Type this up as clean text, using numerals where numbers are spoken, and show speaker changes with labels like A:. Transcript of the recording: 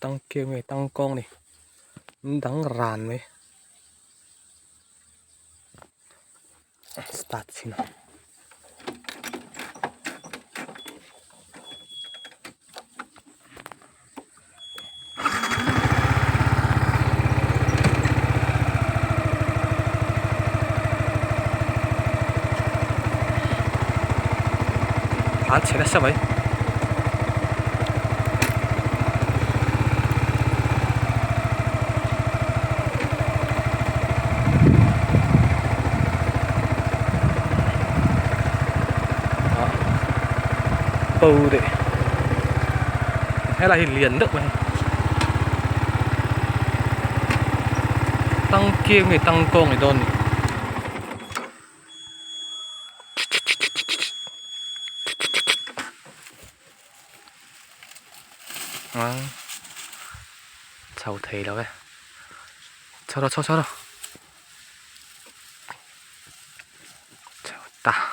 A: Tangkeu nge tangkawng ni in dang ran mai start chhin ang. An chhe nasa mai. Bo deh helai hi lian deuh mai tangkeng nge tangkawng ni dawn ni. Chho thei lo e chho rawh chho chho rawh chho ta.